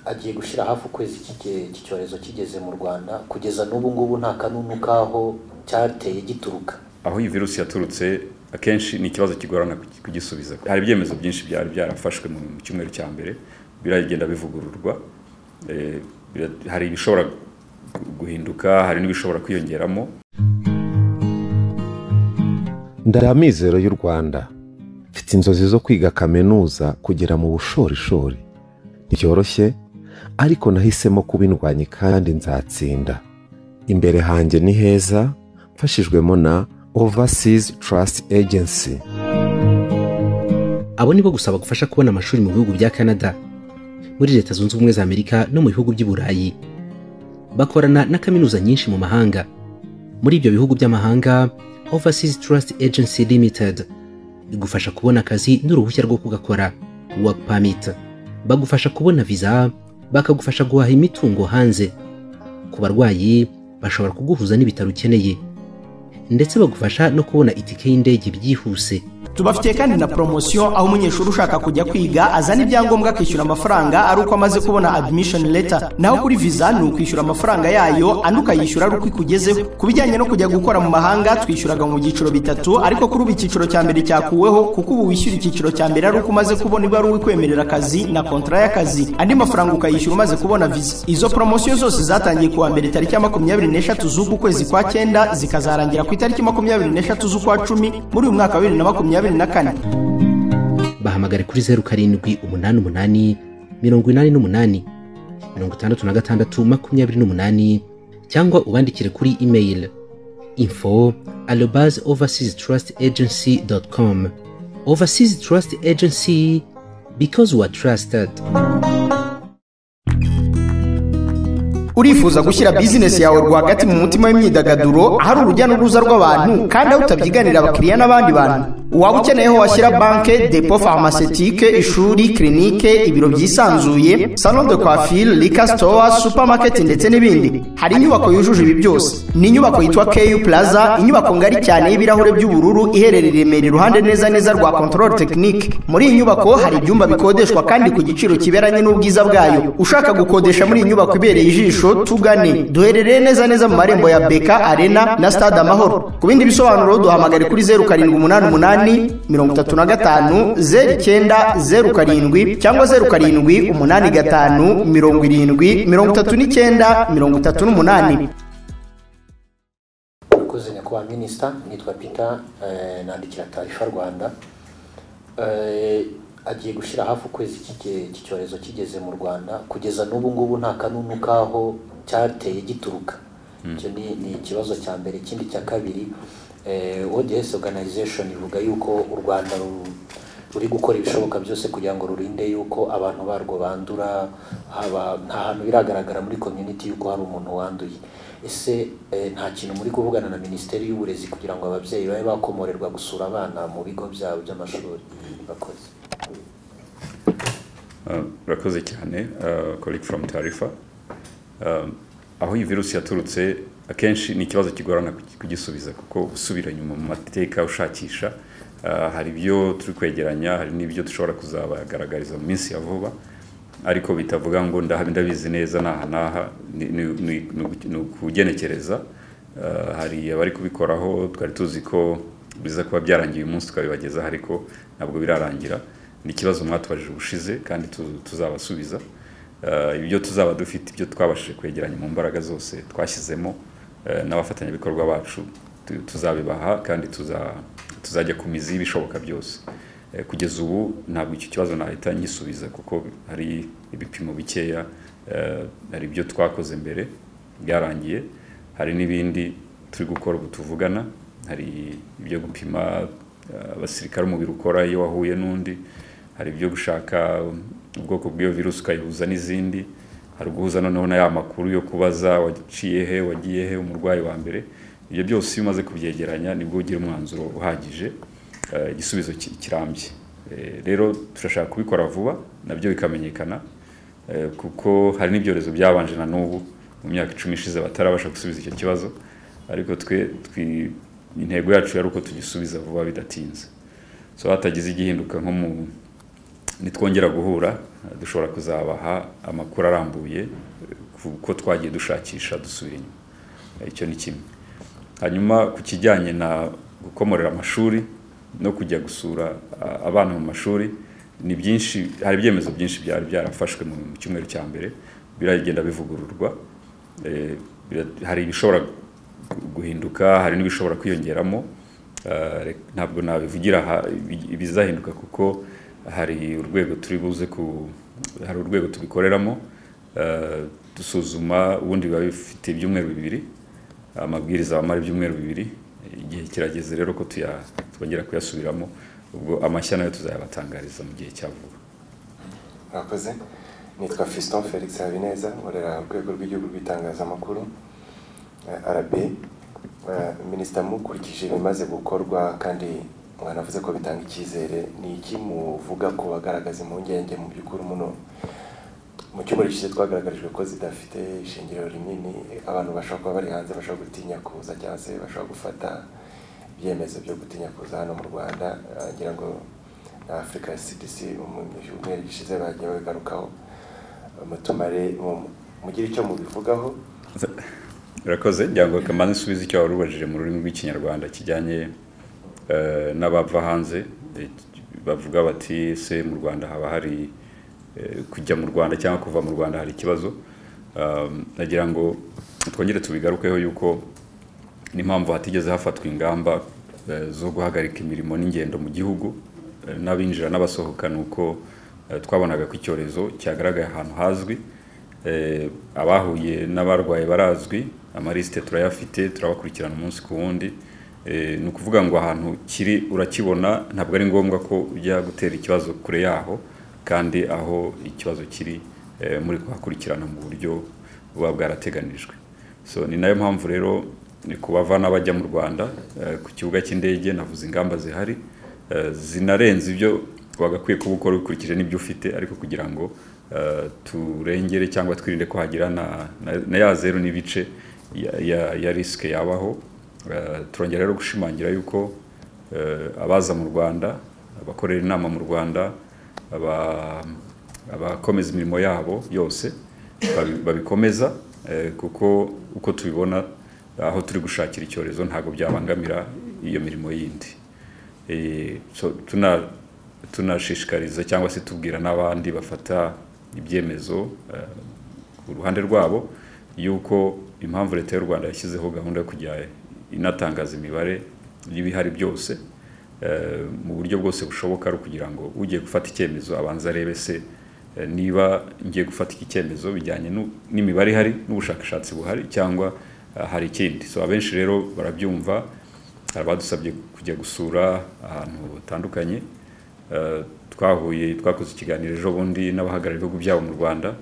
Agiye gushyira hafi ukwezi iki cyorezo kigeze mu Rwanda, kugeza n'ubu ngubu nta kanunu kaho cyateye gituruka. Aho iyi virusi yaturutse akenshi ni ikibazo kigorana kugisubiza. Hari ibyemezo byinshi byari byarafashwe mu cyumweru cya mbere biragenda bivugururwa, hari ibishobora guhinduka, hari n'ibishobora kwiyongeramo. Ndamizero y'u Rwanda, mfite inzozi zo kwiga kaminuza kugera mu bushorishori. Ntibyoroshye, ariko nahisemo kuba indwanyi kandi nzatsinda. Imbere hanjye ni heza, mfashijwemo na Overseas Trust Agency. Abo nibo gusa bagufasha kubona amashuri mu bihugu bya Canada, muri Leta Zunze Ubumwe za Amerika no mu bihugu by'i Burayi. Bakorana na kaminuza nyinshi mu mahanga. Muri ibyo bihugu by'amahanga, Overseas Trust Agency Limited igufasha kubona akazi n'uruhushya rwo kugakora, work permit. Bagufasha kubona visa, bakagufasha guhaha imitungo hanze. Ku barwayi bashobora kuguhuza n'ibitaro ukeneye, ndetse bagufasha no kubona itike y'indege byihuse. Tubafitiye kandi na promotion, aho umunyeshuri ushaka kujya kwiga azana ibyangombwa akishyura amafaranga ari uko amaze kubona admission letter. Naho kuri visa ni ukwishyura amafaranga yayo, andi ukayishyura ari uko ikugezeho. Ku bijyanye no kujya gukora mu mahanga, twishyuraga mu byiciro bitatu, ariko kuri ubu icyiciro cya mbere cyakuweho, kuko ubu wishyura icyiciro cya mbere ari uko umaze kubona ibaruwa ikwemerera akazi na kontra y'akazi, andi mafaranga ukayishyura umaze kubona visa. Izo promotion zose zatangiye kuwa mbere tariki ya 23 z'uku kwezi kwa 9, zikazarangira ku itariki 23 z'ukwa 10 muri uyu mwaka wa 2024. Bahamagare kuri 0788 88 66 28 cyangwa ubandikire kuri email info@overseastrustagency.com. Overseas Trust Agency, because we are trusted. Urifuza gushyira bizinesi yawe rwagati mu mutima w'imyidagaduro, ahari urujya n'uruza rw'abantu kandi aho utabyiganira abakiriya n'abandi bantu? Waba ukeneye aho washyira banke, dépôt pharmaceutique, ishuri, clinique, ibiro byisanzuye, salon de coiffure, liquor store, supermarket ndetse n'ibindi? Hari inyubako yujuje ibi byose. Ni inyubako yitwa KU Plaza, inyubako ngari cyane y'ibirahure by'ubururu, iherereye i Remera, iruhande neza neza rwa Contrôle Technique. Muri iyi nyubako hari ibyumba bikodeshwa kandi ku giciro kiberanye n'ubwiza bwayo. Ushaka gukodesha muri iyi nyubako ibereye ijisho, tugane. Duherereye neza neza mu marembo ya BK Arena na Stade Amahoro. Ku bindi bisobanuro duhamagare kuri 0788 35 09 07 cyangwa 07 85 70 39 38. Murakoze nyakubahwa minisita, nitwa Peter, nandikira Taarifa Rwanda. Agiye gushyira hafi ukwezi iki cyorezo kigeze mu Rwanda, kugeza n'ubu ngubu nta kanunu kaho cyateye gituruka. Icyo ni ikibazo cya mbere. Ikindi cya kabiri, World Health Organization ivuga yuko u Rwanda ruri gukora ibishoboka byose kugira ngo rurinde yuko abantu barwo bandura, haba nta hantu biragaragara muri community yuko hari umuntu wanduye. Ese nta kintu muri kuvugana na Minisiteri y'Uburezi kugira ngo ababyeyi babe bakomorerwa gusura abana mu bigo byabo by'amashuri? Bakoze. Urakoze cyane, colleague from Taarifa. Aho iyi virusi yaturutse akenshi ni ikibazo kigorana kugisubiza, kuko usubira inyuma mu mateka ushakisha, hari ibyo turi kwegeranya, hari n'ibyo dushobora kuzabagaragariza mu minsi ya vuba, ariko bitavuga ngo ndabizi neza n'aha n'aha, ni ukugenekereza. Hari abari kubikoraho, twari tuzi ko biza kuba byarangiye uyu munsi tukabibagezaho, ariko ntabwo birarangira. Ni ikibazo mwatubajije ubushize kandi tuzabasubiza. Ibyo tuzaba dufite, ibyo twabashije kwegeranya mu mbaraga zose twashyizemo n'abafatanyabikorwa bacu, tuzabibaha kandi tuzajya ku mizi y'ibishoboka byose. Kugeza ubu ntabwo icyo kibazo nahita ngisubiza, kuko hari ibipimo bikeya, hari ibyo twakoze mbere byarangiye, hari n'ibindi turi gukora ubu tuvugana, hari ibyo gupima abasirikare umubiri ukora iyo wahuye n'undi, hari ibyo gushaka ubwoko bw'iyo virusi ukayihuza n'izindi, hari uguhuza noneho na ya makuru yo kubaza waciye he, wagiye he, umurwayi wa mbere. Ibyo byose iyo umaze kubyegeranya nibwo ugira umwanzuro uhagije, igisubizo kirambye. Rero turashaka kubikora vuba nabyo bikamenyekana, kuko hari n'ibyorezo byabanje na n'ubu mu myaka 10 ishize batarabasha gusubiza icyo kibazo, ariko twe intego yacu yari uko tugisubiza vuba bidatinze. So hatagize igihinduka nko mu nitwongera guhura Dushobora kuzabaha amakuru arambuye kuko twagiye dushakisha dusubira inyuma. Icyo ni kimwe. Hanyuma ku kijyanye na gukomorera amashuri no kujya gusura abana mu mashuri, ni byinshi, hari ibyemezo byinshi byari byarafashwe mu cyumweru cya mbere, biragenda bivugururwa. Hari ibishobora guhinduka, hari n'ibishobora kwiyongeramo. Ntabwo nabivugira ibizahinduka kuko hari urwego turi buze ku hari urwego tubikoreramo, dusuzuma. Ubundi biba bifite ibyumweru 2, amabwiriza amara ibyumweru 2. Igihe kirageze rero ko twongera kuyasubiramo, ubwo amashya nayo tuzayabatangariza mu gihe cya vuba. Murakoze. Nitwa Fiston Felix Habineza, nkorera urwego rw'igihugu rw'itangazamakuru RB. Minisita, mukurikije ibimaze gukorwa kandi mwanavuze ko bitanga icyizere, ni iki muvuga ko bagaragaza impungenge mu by'ukuri? Muno mu cyumweru gishize twagaragarijwe ko zidafite ishingiro rinini, abantu bashobora kuba bari hanze bashobora gutinya kuza cyangwa se bashobora gufata ibyemezo byo gutinya kuza hano mu Rwanda. Ngira ngo na Africa CDC mu cyumweru gishize bagiye babigarukaho. Mutumare mugire icyo mubivugaho. Urakoze. Ngira ngo kamanzi nsubize icyo wari ubajije mu rurimi rw'Ikinyarwanda kijyanye n'abava hanze bavuga bati se mu Rwanda haba hari kujya mu Rwanda cyangwa kuva mu Rwanda hari ikibazo. Nagira ngo twongere tubigarukeho yuko n'impamvu hatigeze hafatwa ingamba zo guhagarika imirimo n'ingendo mu gihugu n'abinjira n'abasohoka, nuko twabonaga ko icyorezo cyagaragaye ahantu hazwi, abahuye n'abarwaye barazwi, amarisite turayafite, turabakurikirana umunsi ku wundi. Ni ukuvuga ngo ahantu kiri urakibona, ntabwo ari ngombwa ko ujya gutera ikibazo kure yaho, kandi aho ikibazo kiri muri kuhakurikirana mu buryo buba bwarateganijwe. So ni nayo mpamvu rero ni kubava n'abajya mu Rwanda ku kibuga cy'indege navuze ingamba zihari, zinarenze ibyo wagakwiye kuba ukora ukurikije n'ibyo ufite, ariko kugira ngo turengere cyangwa twirinde ko hagira na ya 0 n'ibice ya risque yabaho. Turongera rero gushimangira yuko abaza mu Rwanda, abakorera inama mu Rwanda, abakomeza imirimo yabo yose babikomeza, kuko uko tubibona aho turi gushakira icyorezo ntago byabangamira iyo mirimo yindi. So tunashishikariza cyangwa se tubwira n'abandi bafata ibyemezo ku ruhande rwabo yuko impamvu leta y'u Rwanda yashyizeho gahunda yo kujya inatangaza imibare y'ibihari byose mu buryo bwose bushoboka, ari kugira ngo ugiye gufata icyemezo abanza arebe se niba ngiye gufata iki cyemezo bijyanye n'imibare ihari n'ubushakashatsi buhari cyangwa hari ikindi. So abenshi rero barabyumva, hari abadusabye kujya gusura ahantu hatandukanye. Twahuye, twakoze ikiganiro ejo bundi n'abahagarariye ibihugu byabo mu Rwanda,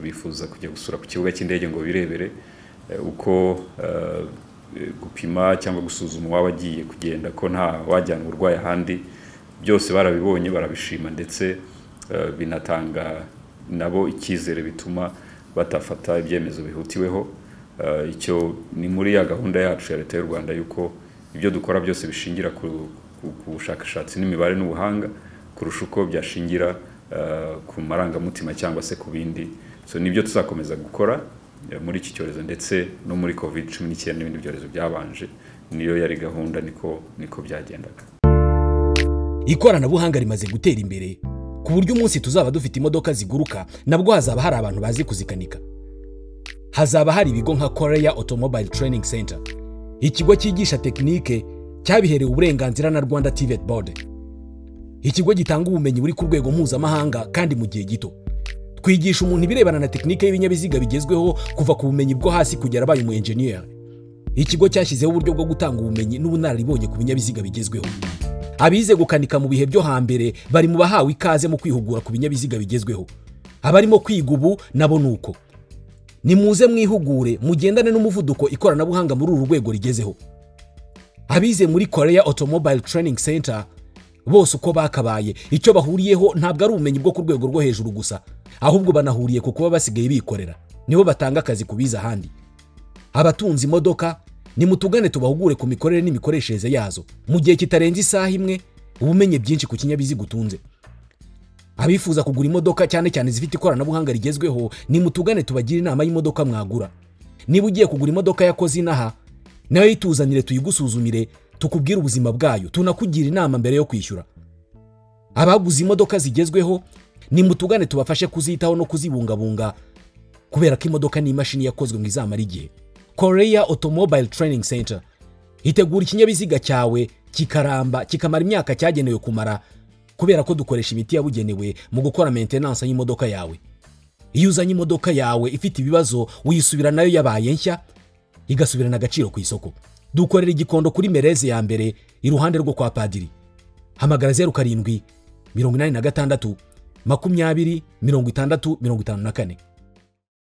bifuza kujya gusura ku kibuga cy'indege ngo birebere uko gupima cyangwa gusuzuma uwaba agiye kugenda ko nta wajyana uburwayi ahandi. Byose barabibonye, barabishima, ndetse binatanga nabo icyizere bituma batafata ibyemezo bihutiweho. Icyo ni muri ya gahunda yacu ya leta y'u Rwanda yuko ibyo dukora byose bishingira ku bushakashatsi n'imibare n'ubuhanga kurusha uko byashingira ku marangamutima cyangwa se ku bindi. So nibyo tuzakomeza gukora muri iki cyorezo ndetse no muri COVID-19 n'ibindi byorezo byabanje. Niyo yari gahunda, niko byagendaga. Ikoranabuhanga rimaze gutera imbere ku buryo umunsi tuzaba dufite imodoka ziguruka nabwo hazaba hari abantu bazi kuzikanika. Hazaba hari ibigo nka Korea Automobile Training Center, ikigo cyigisha tekinike cyabiherewe uburenganzira na Rwanda TVET Board, ikigo gitanga ubumenyi buri ku rwego mpuzamahanga kandi mu gihe gito. Twigisha umuntu ibirebana na tekinike y'ibinyabiziga bigezweho kuva ku bumenyi bwo hasi kugera abaye umu engineer. Ikigo cyashyizeho uburyo bwo gutanga ubumenyi n'ubunararibonye ku binyabiziga bigezweho. Abize gukanika mu bihe byo hambere bari mu bahawe ikaze mu kwihugura ku binyabiziga bigezweho. Abarimo kwiga ubu nabo nuko. Nimuze mwihugure mugendane n'umuvuduko ikoranabuhanga muri uru rwego rigezeho. Abize muri Korea Automobile Training Center bose uko bakabaye, icyo bahuriyeho ntabwo ari ubumenyi bwo ku rwego rwo hejuru gusa, ahubwo banahuriye ku kuba basigaye bikorera. Nibo batanga akazi kubiza ahandi. Abatunze imodoka nimutugane tubahugure ku mikorere n'imikoreshereze yazo mu gihe kitarenze isaha imwe, ubumenye byinshi ku kinyabiziga utunze. Abifuza kugura imodoka, cyane cyane zifite ikoranabuhanga rigezweho, nimutugane tubagire inama y'imodoka mwagura. Niba ugiye kugura imodoka yakoze inaha, nayo yituzanire tuyigusuzumire, tukubwire ubuzima bwayo, tunakugira inama mbere yo kwishyura. Abaguze imodoka zigezweho, nimutugane tubafashe kuzitaho no kuzibungabunga, kubera ko imodoka ni imashini yakozwe ngo izamara igihe. Korea Automobile Training Center itegura ikinyabiziga cyawe kikaramba, kikamara imyaka cyagenewe kumara, kubera ko dukoresha imiti yabugenewe mu gukora maintenance y'imodoka yawe. Iyo uzanye imodoka yawe ifite ibibazo, uyisubira nayo yabaye nshya, igasubirana agaciro ku isoko. Dukorera Igikondo kuri Mereze ya mbere, iruhande rwo kwa padiri. Hamagara 07 86 20 60 54.